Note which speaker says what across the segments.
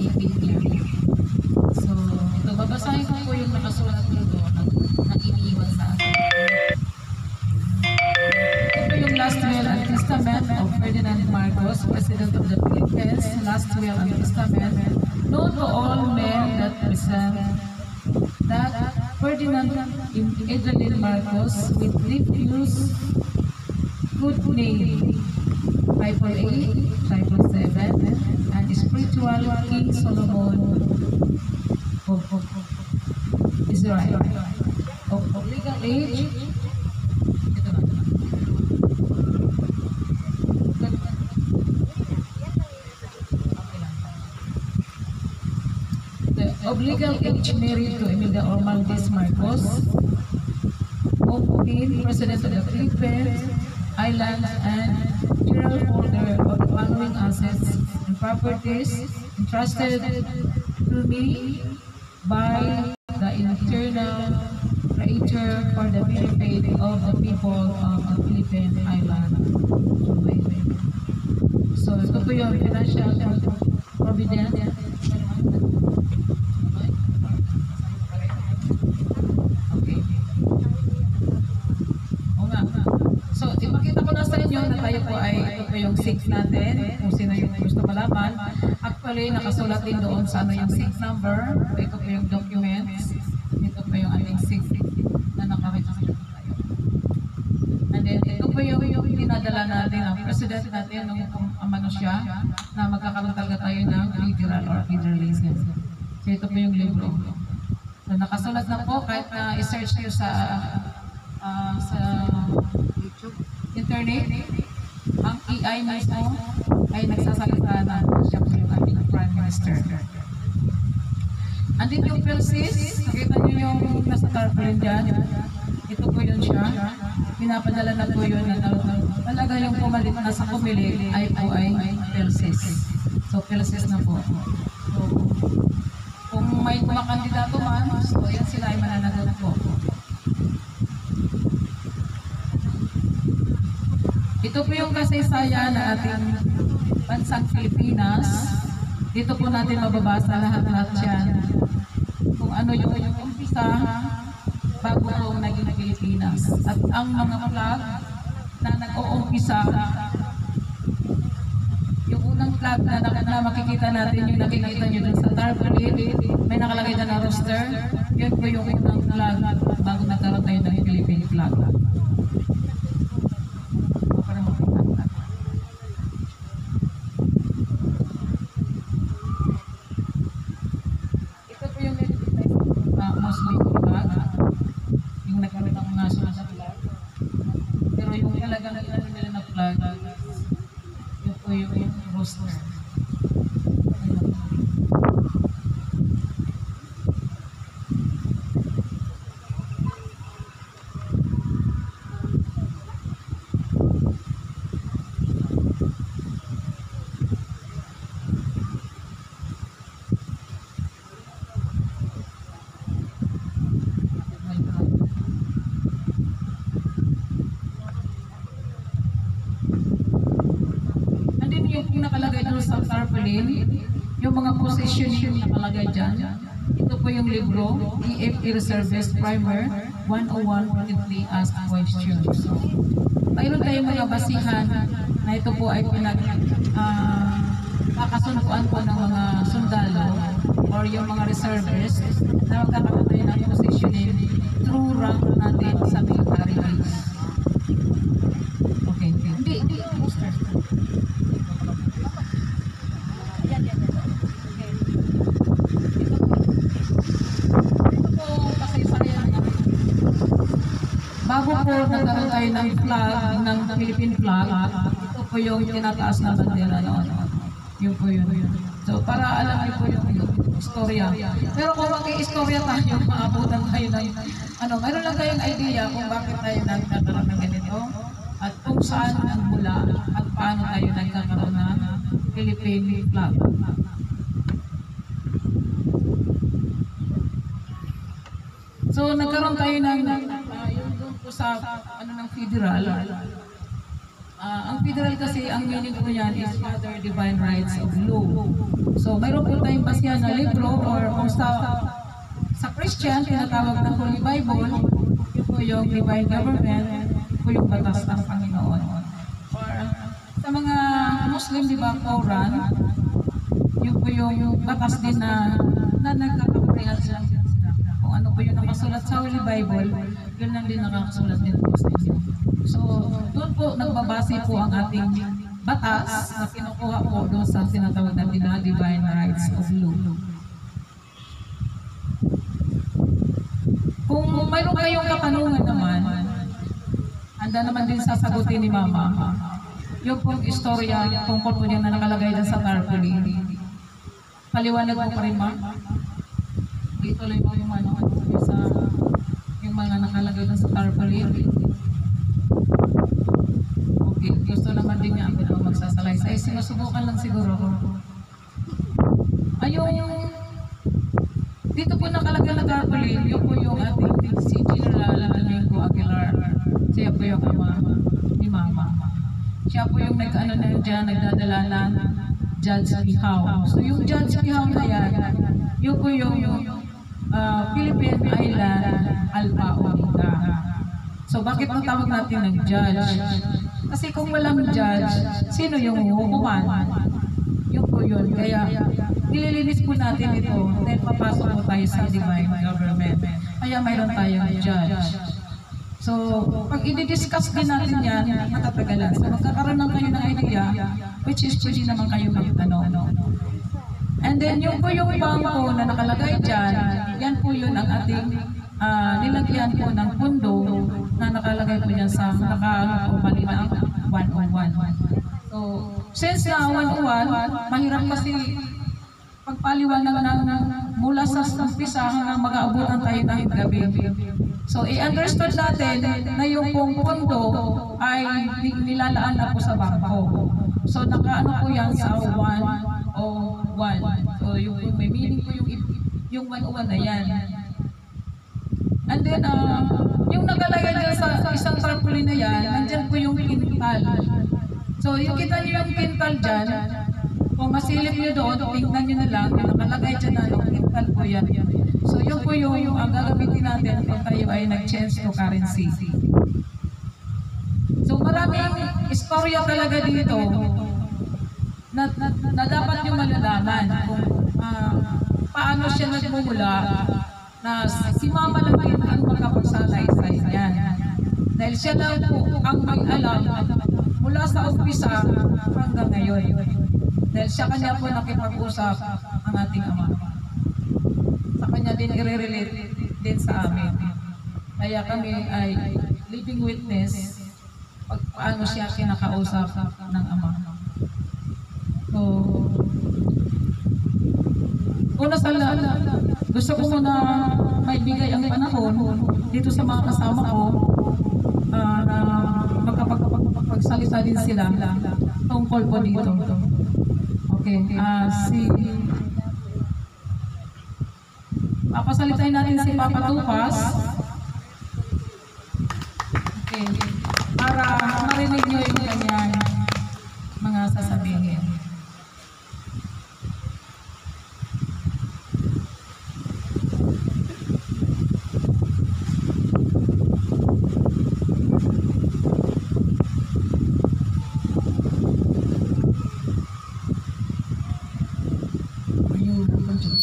Speaker 1: naipit niya. So, ito, babasahin ko po yung nakasulat dito na iniiwan sa atin. Ito po yung last will and testament of Ferdinand Marcos, President of the Philippines, last will and testament, known to all men that present that Ferdinand Edralin Marcos with refuse good name 888, 777, and spiritual King Solomon of Israel. Of legal age, ito na. Okay lang. The of legal age married to Imelda Romualdez Marcos, of being President of the Philippines Islands and general holder of the following assets and properties entrusted to me by the eternal Creator for the benefit of the people of the Philippine Island. So, ito po yung financial provident. Okay. Oo nga. So, ipakita ko na sa inyo na tayo po ay, ito po yung SIC natin, kung sino yung gusto malaman. Actually, nakasulat din doon sa ano yung SIC number. Ito po yung documents. Ito po yung ating SIC na nakaregister po tayo. And then, ito po yung pinadala natin, ang president natin, nung umano siya, na magkakaroon talaga tayo ng federal or federalism. So, ito po yung libro. So, nakasulat na po, kahit na i-search nyo sa
Speaker 2: YouTube.
Speaker 1: Internet, ang AI mismo ay nagsasalita na siya po yung ating Prime Minister. Andin yung PhilSys, nakita niyo yung nasa tarpaulin dyan. Ito po yun siya. Pinapadala na po yun na talaga yung pumalit na sa Comelec ay po ay PhilSys. So PhilSys na po. So, kung may kumakandidato man, so yan sila ay mananagot po. Ito po yung kasaysayan ng ating bansang Pilipinas. Dito po natin mababasa lahat-lahat yan. Kung ano yung umpisa bago po naging Pilipinas. At ang mga flag na nag-uumpisa, yung unang flag na makikita natin, yung nakikita nyo dun sa tarpaulin, may nakalagay na rooster, yun po yung unang flag bago nagkaroon tayo ng Philippine flag. Para makita natin. Ito po yung Muslim flag. Yung nagkaroon ng national flag. Pero yung talagang inano nila na flag, yun po yung rooster. Ayun. My God. And then yung nakalagay doon sa tarpaulin, yung mga position yung nakalagay dyan. Ito po yung libro, AFP Reservist Primer 101 Frequently Asked Questions. So, mayroon tayong mga basihan na ito po ay kakasunduan po ng mga sundalo or yung mga reservists na magkakaroon tayo ng positioning through rank natin sa military base. Okay. Hindi, hindi. Poster.
Speaker 2: Yan, yan, yan. Okay.
Speaker 1: Ito po kasaysayan. Bago po nagkaroon tayo ng flag, ng Philippine flag, ito po yung tinataas na bandera noon. Yun po yun. So, para alam niyo po yung istorya. Pero kung mag-i-istorya tayo, maabutan tayo ng, ano, mayroon lang kayong idea kung bakit tayo nagkakaroon ng ganito at kung saan ang mula at paano tayo nagkakaroon ng Philippine flag. So nagkaroon tayo ng yung doon po sa ano ng federal. Ang federal kasi, ang meaning po niyan is Father Divine Rights of Law. So, mayroon po tayong basihan na libro or kung sa Christian, tinatawag na Holy Bible, yun po yung divine government, yun po yung batas ng Panginoon. Or sa mga Muslim, di ba, Quran, yun po yung batas din na nagkakaparehas lang sila. Kung ano po yung nakasulat sa Holy Bible, yun lang din nakakasulat din po sa inyo. So, doon po nagbabase po ang ating batas na kinukuha po doon sa tinatawag natin na divine rights of law. Kung mayroon kayong katanungan naman, handa naman din sasagutin ni Mama. Yung pong istorya tungkol po niya na nakalagay dyan sa tarpaulin. Paliwanag mo pa rin, Ma'am? Ituloy mo yung ano, yung sa yung mga nakalagay dun sa tarpaulin. Okay, gusto naman din niya ako daw magsasalaysay. Sinusubukan lang siguro ko. Ay, yung dito po nakalagay na tarpaulin, yun po yung ating si General Domingo Aguilar. Siya po yung ama ni Mama. Siya po yung nag-ano na dyan, nagdadala ng Judge Pihaw. So yung Judge Pihaw na yan, yun po yung Philippine Island Alpha Omega. So bakit natawag natin ng judge? Kasi kung walang judge, sino yung huhukuman? Yun po yun. Kaya nililinis po natin ito dahil papasok po tayo sa divine government. Kaya mayroon tayong judge. So, pag i-discuss din natin yan, matatagalan. So, magkakaroon lang kayo ng idea, which is pwede naman kayo magtanong. And then, yung po yung bangko na nakalagay dyan, yan po yun ang ating nilagyan po ng pundo na nakalagay po yan sa naka-mali na ang 101. So, since na 101, mahirap kasi pagpaliwanag ng mula sa umpisa hanggang mag-aabutan tayo ng gabi. So, i-understood natin na yung pong pondo ay nilalaan na po sa bangko. So, nakaano po yan sa 101. So, yung may meaning po yung 101 na yan. And then, yung nakalagay dyan sa isang tarpaulin na yan, nandyan po yung kintal. So, yung kita niyo yung kintal dyan, kung masilip niyo doon, tingnan niyo na lang, yung nakalagay dyan na yung kintal po yan. So, yun po yung ang gagamitin natin kung tayo ay nag-change to currency. So, maraming istorya talaga dito na dapat nyo malalaman kung paano siya nagmumula na si Mama lang din ang makapagsalay-say niyan. Dahil siya lang po ang may alam mula sa umpisa hanggang ngayon. Dahil siya kanya po nakipag-usap ang ating ama. Sa kanya din i-relate din sa amin. Kaya kami ay living witness pag paano siya kinakausap ng ama. So, una sa lahat, gusto ko muna maibigay ang panahon dito sa mga kasama ko na magkapagsalita din sila tungkol po dito. Okay, si papasalitain natin si Papa Tupas. Okay, para marinig niyo yung kanyang mga sasabihin.
Speaker 3: Ayun, naman siya.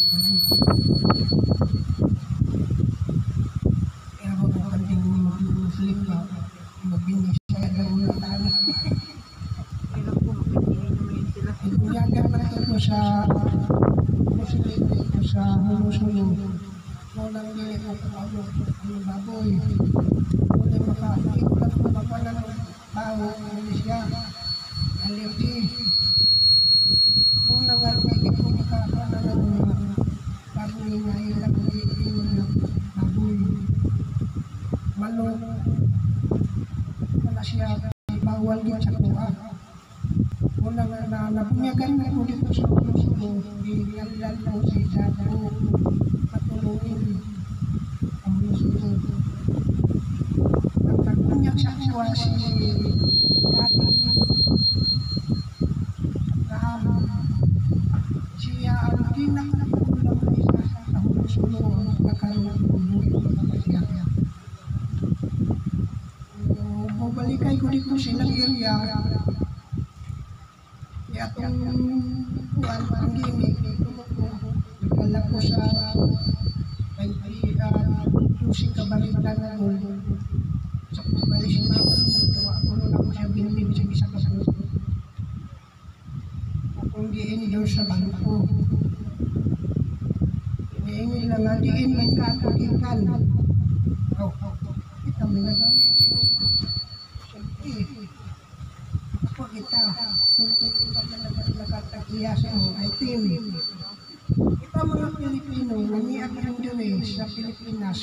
Speaker 3: Kaya ako kanting mag-Muslim ba, magbinasya lang na tayo.
Speaker 2: Pero po, magpipili naman yun sila.
Speaker 3: Ibunyagan man ito sa Muslim dito sa Hulusulo. Walang dili ko kung ano ang baboy. Wala maka-ikot ko makuha ng tao, hindi siya. Allergy. Muna nga, hindi ko makakuha ng baboy nga ilang ilang baboy. Manok. Wala siya, bawal din sa kuha. Muna nga na nabunyagan na ko dito sa Hulusulo, gingalan ko si Dato patulungin ang Hulusulo. Ang nagbunyag sa kuha si Daddy Abraham. Siya Ginakakulang isa sa Jolo-Solo ang nagkaroon ng siya. Bubalikay ko dito silang area. Kaya itong kuwan, ang gimmick, nagdala ko sa 20, 12 kabalita na gold. Sa pagbalik si mama, nagawa ko nun ako siya binilin sa isa ka buo. Akong gi-endorse sa bangko. Iniingin lang nga, diin man ka gikan. Oh, kita may nagawa. Siyempre, ako kita, tungkol kita man nakatagiya sa imong item. Kita mga Pilipino, naniag rin diri sa Pilipinas.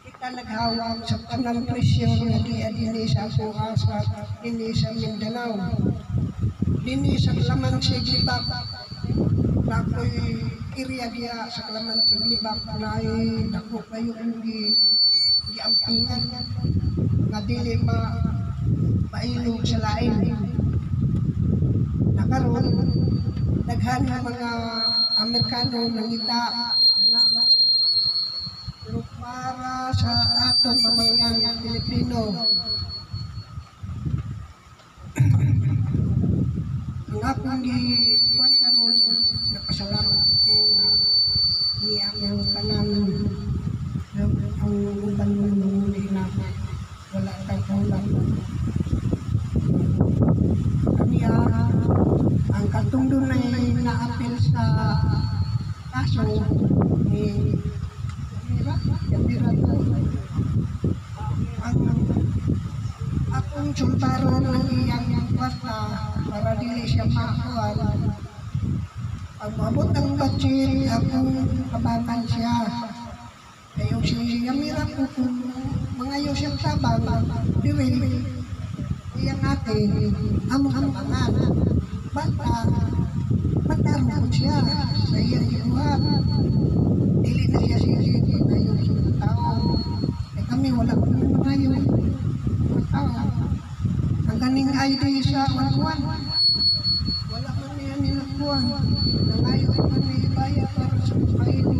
Speaker 3: Kita naghawak sa tanang presyo nga diya dinhi sa akoa sa dinhi sa Mindanao. Dinhi sa Kalamansi Libak, na ako'y area diya sa Kalamansi Libak na ay dako kayo ang giampingan nga dili ma mailog sa lain. Nakaroon, daghan ng mga Amerikano nangita na. Pero para sa atong mamamayang Pilipino, ang akong gi kuan karon, napasalamat ko nga niya ang tanan ang uban mo nanguli na wala kang kulang. Kaniya, ang katong dunay naapil sa kaso ni Mira, Yamira to. Ang akong sultaron ang iyang kwarta para dili siya makuha. Pag maabot ang budget, akong kabangan siya. Kayo si Yamira ko kung mangayo siyang tabang, diri, iyang ate, among tabangan. Bata, matarong siya sa iyang gibuhat. Dili na siya siya ngayon sa mga tao. Eh kami wala kami mangayo mga tao. Ang kaning ID sa kuwan, wala man niya ninakuan. Nangayo man ni ibayad para sa ID.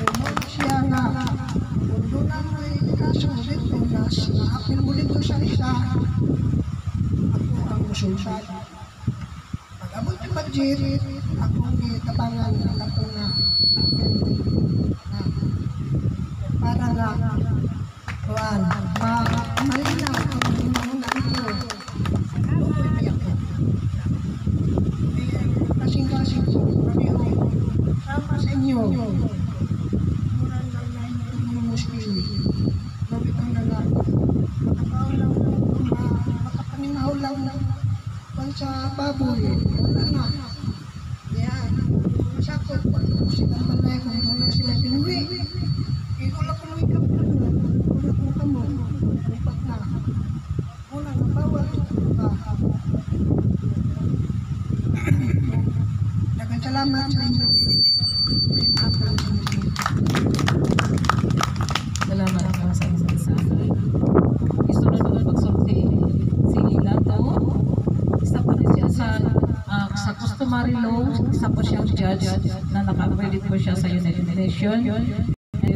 Speaker 3: Umon siya nga, kung doon na may kaso dito, nas, naapil mo dito sa isa, ako ang musulsad. Pag abot yung budget, akong gitabangan ang katong na apil na para nga kuan ma malinaw ang mga ito. Lupoy pa ako. Eh, kasing-kasing ko, pareho. Sama sa inyo. Mura lang na yung Muslim. Mabitang na nga. Makakaw lang, makapaningaw lang kung sa baboy. Wala na. Yan. Masakot. Sila balay kung doon na sila pinuwi. Ikaw lang kung ikaw wala kung kamo. Upat na. Una nga bawal. Ba. Daghang salamat sa inyo. May maapang sa inyo.
Speaker 1: Salamat po sa inyong mensahe. Isunod naman magsulti si Lato. Isa po rin siya sa customary law, isa po siyang judge na naka-accredit po siya sa United Nations ngayon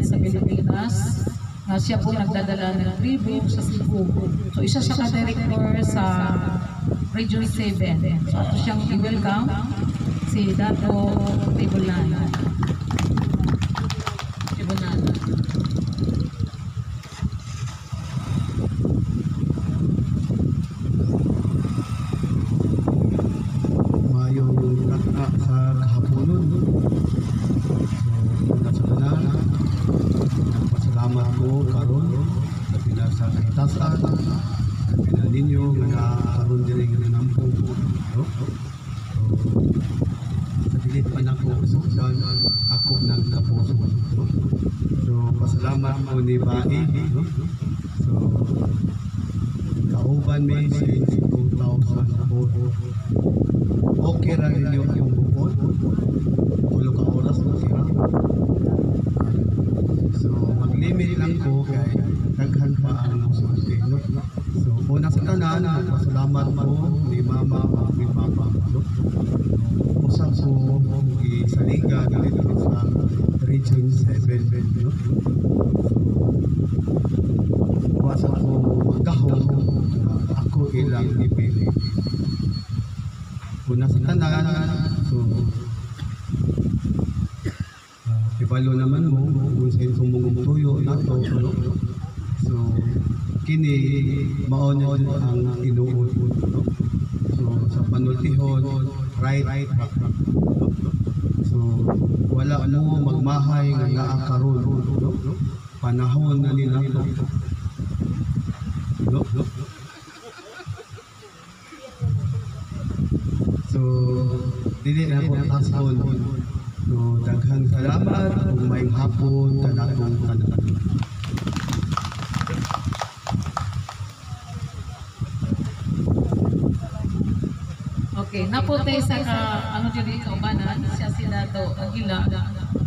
Speaker 1: sa Pilipinas. Na siya po nagdadala ng tribo sa Cebu. So isa siya ka-director sa Region 7. So ato siyang i-welcome si Dato Tibulan. Tibulan.
Speaker 4: Mayong takna sa kahaponon. So, una sa tanan, nagpasalamat ko karon labi na sa kahitasan, labi na ninyo nga karon diri nga nanampong, no? So, sa dili pa nako sukdan ako ng kapuso, no? So, pasalamat ko ni Bai, no? So, kauban mi since 2004. Okay ra ninyo yung bukod. 3 ka oras, okay ra. So, maglimit lang ko kay daghan pa ang musulti, no? So, una sa tanan, nagpasalamat ko ni Mama o ni Papa, no? sa ko gisaligan dito sa Region 7, no? Wa sa ko magahom, ako ilang ipili. Una sa tanan, so ibalo naman mo kung sa itong mong tuyo nato, no? So kini mao na ang tinuod, no? So sa panultihon, right track, no? So wala mo magmahay nga naa karon, no? Panahon na nila to, no? So dili na po tason. So daghang salamat ug maayong hapon kanatong tanan.
Speaker 1: Okay, naputay sa ka, ano diri kaubanan, siya si Dato Aguila.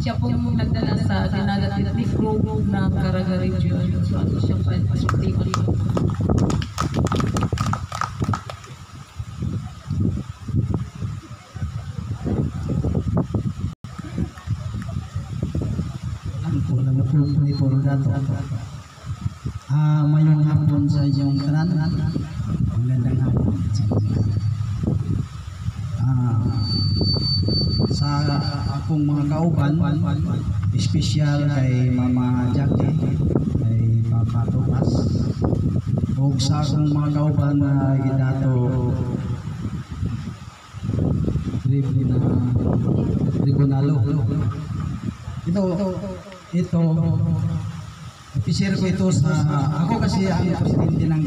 Speaker 1: Siya pong nagdala sa Dinagat Ethnic Group ng Caraga Region. So ato siyang pag-speak.
Speaker 5: Mayong hapon sa inyong tanan. Magandang hapon sa inyong tanan. Sa akong mga kauban, espesyal kay Mama Jackie, kay Papa Tomas, ug sa akong mga kauban na gidato Tribunalo. Ito i-share ko ito sa ako kasi ang presidente ng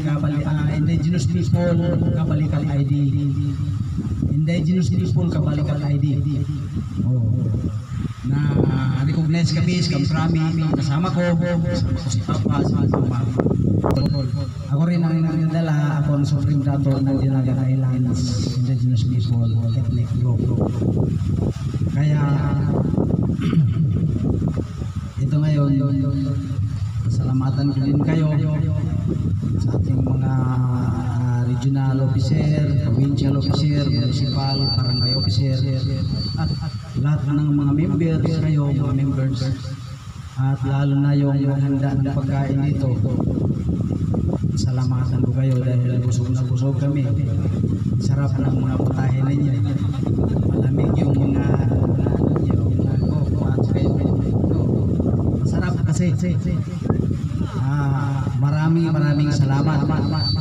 Speaker 5: Indigenous People Kabalikat ID. Indigenous People Kabalikat ID. Oh. Na recognize kami, Kamprami, kasama ko si Papa, si Mama. Ako rin ang nagdala, ako ang Supreme Dato ng Dinagat Islands Indigenous People Ethnic Group. Kaya ito ngayon, salamatan ko din kayo sa ating mga regional officer, provincial officer, municipal, barangay officer, at lahat ng mga members kayo, mga members, at lalo na yung handa ng pagkain dito. Salamatan ko kayo dahil busog na busog kami. Sarap ng mga putahe ninyo. Malamig yung mga masarap kasi. Maraming salamat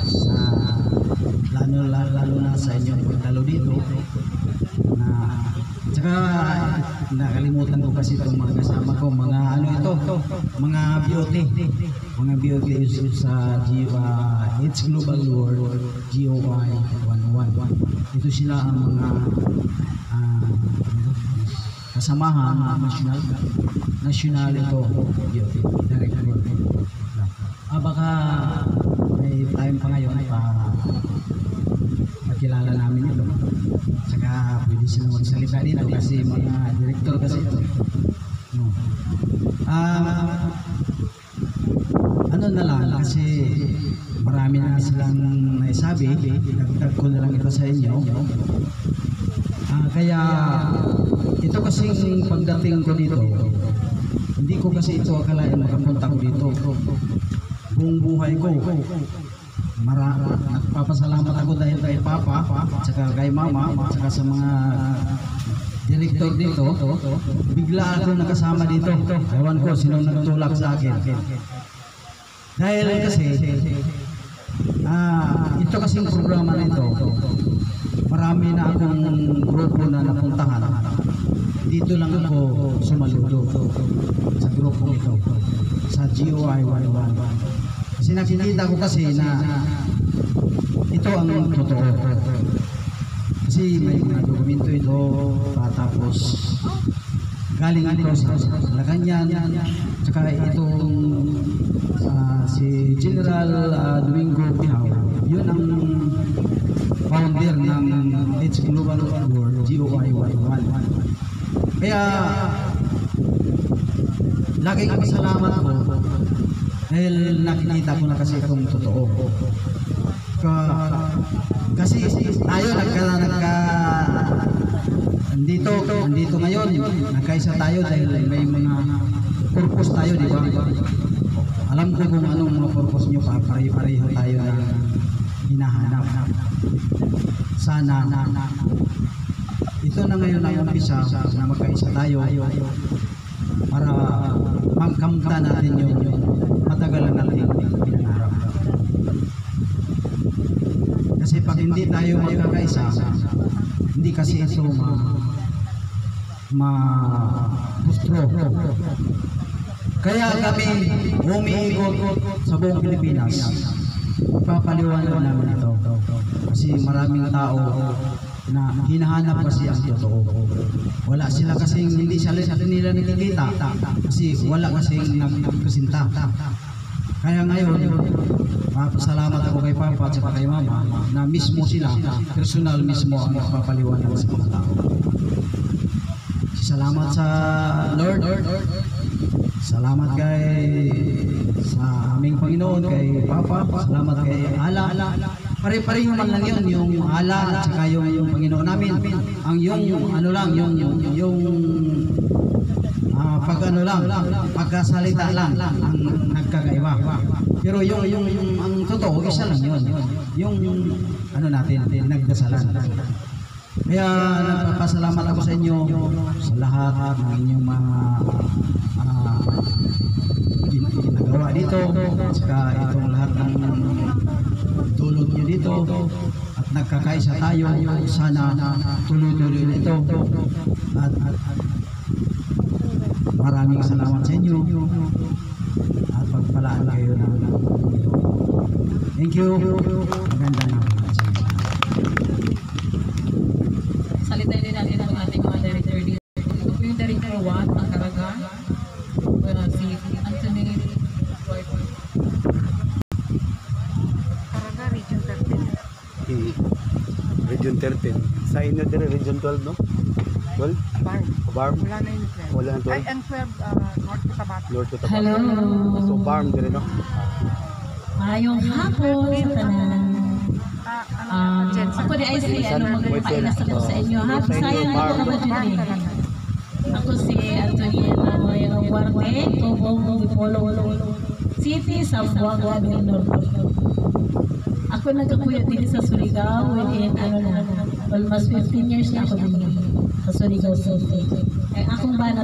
Speaker 5: sa lalo na sa inyong pagdalo dito. Tsaka nakalimutan ko kasi itong mga kasama ko, mga ano ito, mga BOT. Mga BOT sa It's Global World GOI 101. Ito sila ang mga kasamahan national ito, BOT director. Baka may time pa ngayon pa makilala namin ito. Saka pwede sila magsalita dito kasi mga director kasi ito. No. Ano na lang kasi marami na silang naisabi, dagdag ko na lang ito sa inyo. Kaya ito kasing pagdating ko dito, hindi ko kasi ito akalain makapunta ko dito. Buong buhay ko, nagpapasalamat ako dahil kay Papa, saka kay Mama, saka sa mga director dito. Bigla ako nakasama dito. Ewan ko sino nagtulak sa akin. Dahil kasi, ito kasing programa na ito, marami na akong grupo na napuntahan. Dito lang ako sumaludo sa grupo ito, sa GOI 11. Kasi nakikita ko kasi na ito ang totoo. Kasi may mga dokumento ito, tapos galing ito sa Malacanang, tsaka itong si General Domingo Piao, yun ang founder ng It's Global World GOI 11. Kaya laging pasalamat ko dahil nakikita ko na kasi itong totoo. Kasi tayo Andito ngayon, nagkaisa tayo dahil may mga purpose tayo, di ba? Alam ko kung anong mga purpose nyo pa, pare-pareho tayo na hinahanap. Sana, ito na ngayon ang umpisa na magkaisa tayo para magkamta natin yung matagal na natin pinangarap. Kasi pag hindi tayo magkakaisa, hindi kasi ito ma ma Kaya kami umiikot sa buong Pilipinas. Papaliwanag namin ito. Kasi maraming tao na hinahanap kasi ang totoo. Wala sila kasing hindi sila nila nakikita kasi wala kasing nagpresenta. Kaya ngayon, papasalamat ako kay Papa at saka kay Mama na mismo sila, personal mismo ang nagpapaliwanag sa mga tao. Salamat sa Lord. Salamat kay sa aming Panginoon, kay Papa. Salamat kay Allah. Pare-pareho man lang yun, yung Allah at saka yung Panginoon namin. Ang yung ano lang, yung pag ano lang, pagkasalita lang ang nagkakaiba. Pero yung ang totoo, isa lang yun. Yung ano natin, nagdasalan. Kaya nagpapasalamat ako sa inyo sa lahat ng inyong mga ginagawa dito at saka itong lahat ng dulot nyo dito at nagkakaisa tayo. Sana tuloy-tuloy ito at maraming salamat sa inyo at pagpalaan kayo ng Panginoon. Thank you. Maganda na sa inyo.
Speaker 1: Salitain din natin ang ating mga director dito. Ito po yung Director 1 ng Caraga. Si Anthony Duarte.
Speaker 2: Caraga, Region 13.
Speaker 4: Region 13. Sa inyo dire Region 12, no? 12?
Speaker 2: Barm.
Speaker 4: Barm?
Speaker 2: Wala na yung 12.
Speaker 4: Wala na 12?
Speaker 2: Ay, ang 12, North Cotabato.
Speaker 4: North Cotabato.
Speaker 6: Hello.
Speaker 4: So Barm dire, no?
Speaker 6: Maayong hapon sa tanan.
Speaker 2: Ano, Jensen.
Speaker 6: Ako di ay si ano, magpailas ako sa inyo ha.
Speaker 4: Sa inyo,
Speaker 6: Bisaya na
Speaker 4: Barm.
Speaker 6: ako
Speaker 2: Barm
Speaker 6: jud eh.
Speaker 2: talaga.
Speaker 6: Ako si Antonieta Moreno Cuarte, tubong Dipolo City, Zamboanga del Norte. Ako nagkakuya din sa Surigao within ano na, almost 15 years na ako din sa Surigao City. Ay, akong bana